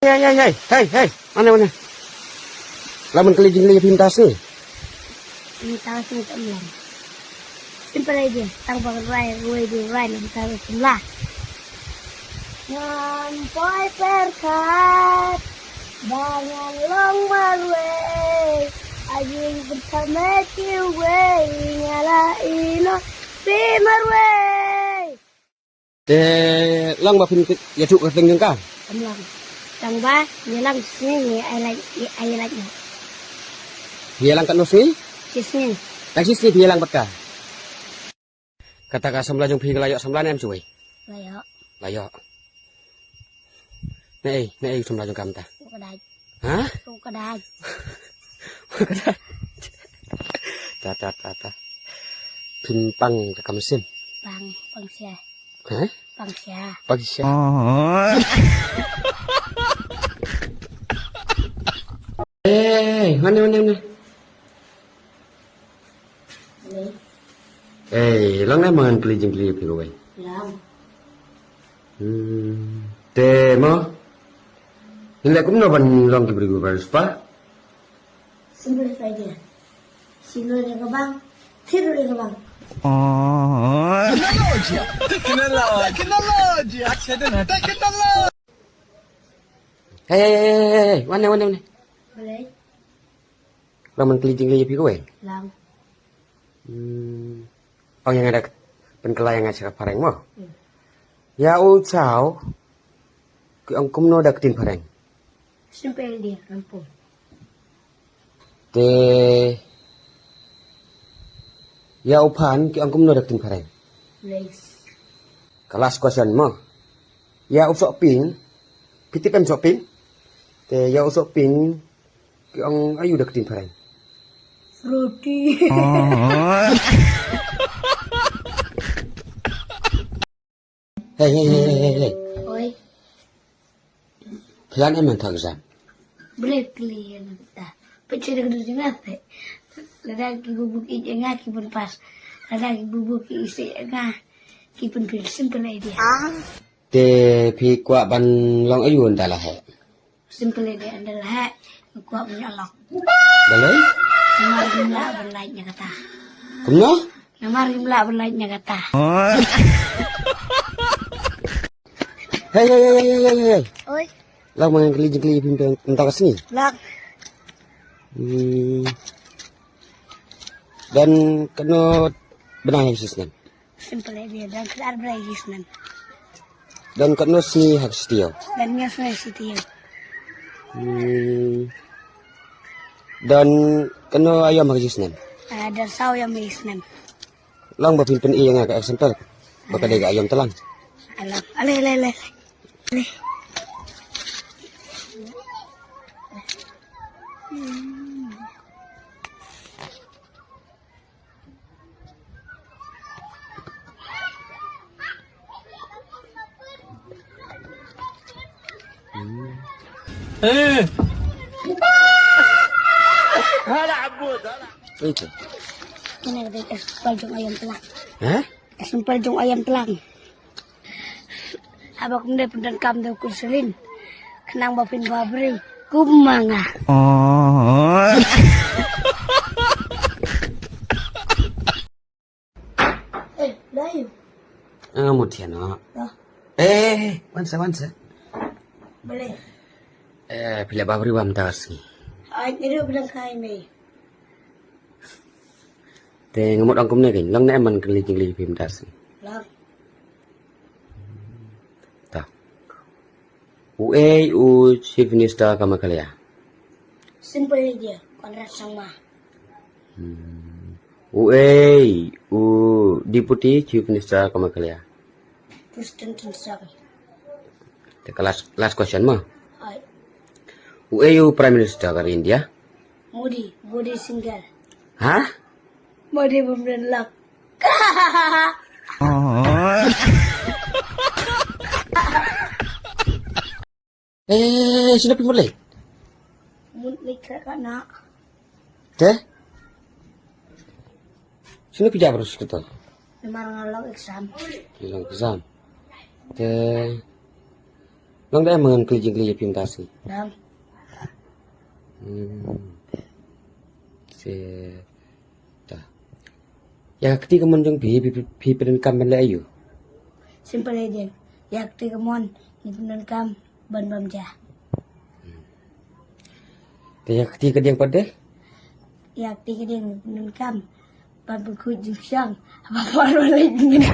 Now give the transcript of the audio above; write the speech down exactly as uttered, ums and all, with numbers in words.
Hey, hey, hey, hey, hey. Mane, mane. Lah ban kylli jingkylli ïa phi mynta ka sngi. Mynta ka sngi kam long. Simple idea. Tang ba ka rwai, rwai, rwai, rwai, mynta ka sngi lah. Ngan poi pyrkhat ba ngan long marwei. A jingpyrkhat me kiwei, nga la ïehnoh phi marwei. Te long ba phin ïathuh ka teng jong ka? Kam long. Tang ba ngi lang sngi ngi ai lai, ngi ai lai noh. Ngi lang katno sngi? Shi sngi. Tang shi sngi phi lang bad ka. Kata ka samla jong phi ka la ïoh samla ne em shuh? La ïoh. La ïoh. Ne ei, ne ei samla jong ka mynta? U ka dait. Ha? U ka dait. U ka dait. Ta, ta, ta, ta. Phin pang ka kam sim. Pang, pang sia. Ha? Pang sia. Pang sia. Eh, mane, mane, mane. Ei, long ne man kylli jingkylli phi kawei? Long. Hmm. Te mo? Ngin leh kumno ban long ki briew ba riewspah? Simple idea. Shu leh ïa ka bang, thied ïa ka bang. Teknoloji. Teknoloji. Teknoloji. Hei, hei, hei, hei, hei, wan ne, wan ne, wan ne. Balei? Long man kylli jingkylli ïa phi kawei? Long. Hmm. Ong ïa nga da pynkylla ïa nga sha ka phareng mo. Hmm. Ïa u chaw ki ong kumno da ka ktien phareng? Simple idea, rampung. Te ïa u phan ki ong kumno da ka ktien phareng? Lace. Ka last question mo. Ïa u sohpieng, phi tip em sohpieng? Te ïa u sohpieng ki ong aïu da ka ktien phareng? Fruity. Hei, hei, hei, hei, hei. Oi. Phi lah ne em mynta ka exam? Balei kylli ïa nga kata? Phi shu da kynduh jong nga phi. Lada ki bubu ki ïeit ïa nga ki pynpass. Lada ki bubu ki isih ïa nga ki pynfail, simple idea. Te phi kwah ban long aïu ynda la heh? Simple idea, ynda la heh nga kwah ban ïoh lok. Balei? Namar ngim lah ban lait na kata. Kumno? Namar ngim lah ban lait na kata. Hei, hei, hei, hei, hei, hei. Oi. Long man kylli jingkylli ïa phi mynta ka sngi? Long. Hmm. Don katno bnai ha ka shisnem? Simple idea, don khatar bnai ha ka shisnem. Don katno sngi ha ka satia? Don hynñiew sngi ha ka satia. Hmm. Don katno aïom ha ka shisnem? Ah, don saw aïom ha ka shisnem. Long ba phin pyni ïa nga ka example ba ka dei ka aïom tlang. Alah, ale, ale, ale. Ale. Eh. Hada Abud, hada. Ito. Kane ka dei ka example jong aïom tlang. Ha? Example jong aïom tlang. Haba kumne pyndonkam da u Kunselin. Khnang ba phin bha briew kum ma nga. Eh, da ïu. Nga mut thiah noh. Da. Eh, wan sa, wan sa. Balei? Eh, phi lah bha briew ba mynta ka sngi? Ai, ngi ruh pyndonkam ïa me. Te nga mut ong kumne kein, long ne em ban kylli jingkylli ïa phi mynta ka sngi? Long. Ta. Uei u Chief Minister ka Meghalaya? Simple idea, Conrad Sangma. Hmm. Uei u Deputy Chief Minister ka Meghalaya? Prestone Tynsong. Te ka last, last question mo. Hai. Uei u Prime Minister ka ri India? Modi, Modi single. Ha? Modi bym don lok. Eh, sino phi mut leit? Mut leit khreh katno. Te? Sino phi jah baroh shi katta? Namar nga long exam. Phi long exam. Te Long da em ngan kylli jingkylli ïa phi mynta sngi. Dang. Hmm. Se ta. Ïa ka kti kamon jong phi phi phi pyndonkam ban leh aïu? Simple ïa jing. Ïa ka kti kamon ngi pyndonkam ban bam ja. Te ïa ka kti kadiang pat de? Ïa ka kti kadiang ngi pyndonkam ban pynkhuid jingkyang. Ba por ba leit ngin.